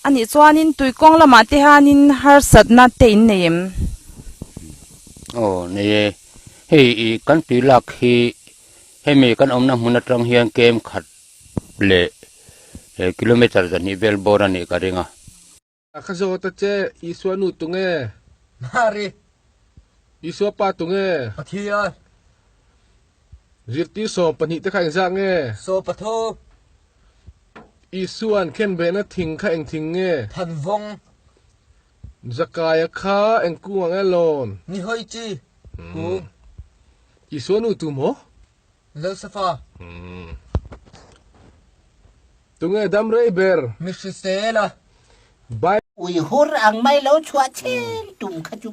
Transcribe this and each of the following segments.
Anih chuanin tuikawng lamah te hianin harsatna te in nei em? Aw nei e, hei i kan tui lak hi hemi kan awmna hmun atang hian kem khat leh kilometer zahnih vel bawr a nih ka ring a. Ka zawt a che, Isua nu tunge? Mari. Isua pa tunge? Pathian. Zirtir 12 te kha engzah nge? 13. Isua'n khenbehna thing kha eng thing nge? Thanvawng. Zakaia kha eng kung ang e lawn? Nihawi chi kung. Isua nu tu maw? Josefa. Tunge dam rei ber? Mi hrisel a. Ui hur ang mai lo chhuah chen tum kha chu.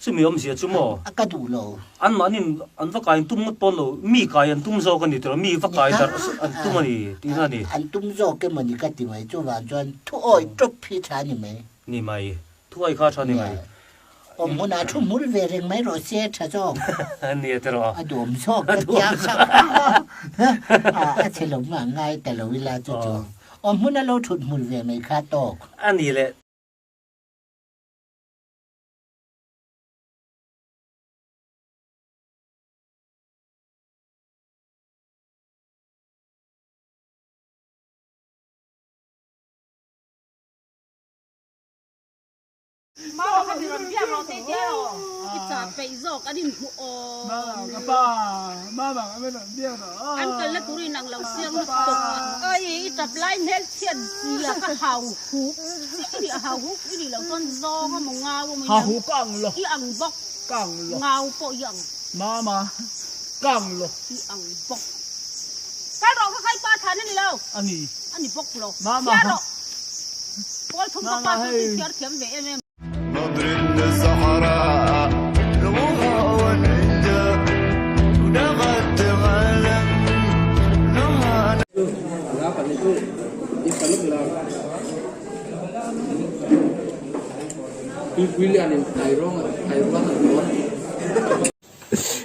Chumi awmzia chu maw? A ka duh lo. Anmahniin an va kai an tum ngawt pawn lo, mi kai an tum zawk a ni tiraw, mi va kai darh an tum a ni tihna a ni. An tum zawk emaw ni ka ti mai, chuvang chuan thu awih tawp hi tha a ni mai. Ni mai, thu awih kha tha a ni mai. Awm hmunah thu hmul ve reng mai rawh se tha zawk. Nia te rawh. A duhawm zawk ka tia kha a chhe lo nghah ngai ta lo ila chu chu. Awm hmuna lo thut hmul ve mai kha tawk. A ni le.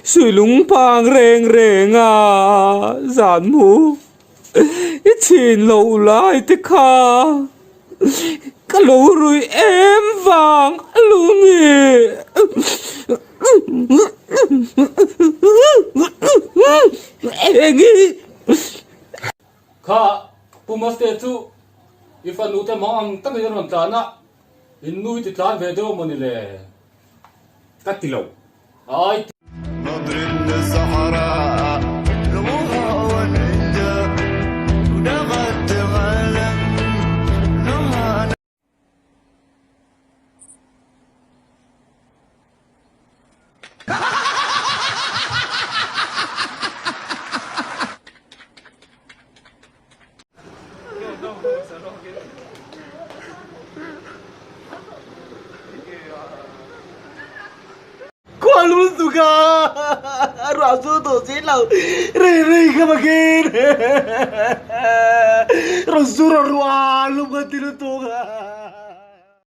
Suilung phang reng reng a zan mu i chhin loh lai te kha ka lo rui em vang a lu ni. Eng i. Kha Pu Maste chu i fanu te mang ang takin a rawn tlan a, in nu i ti tlan ve deuh mawni le? Ka ti lo. Ai.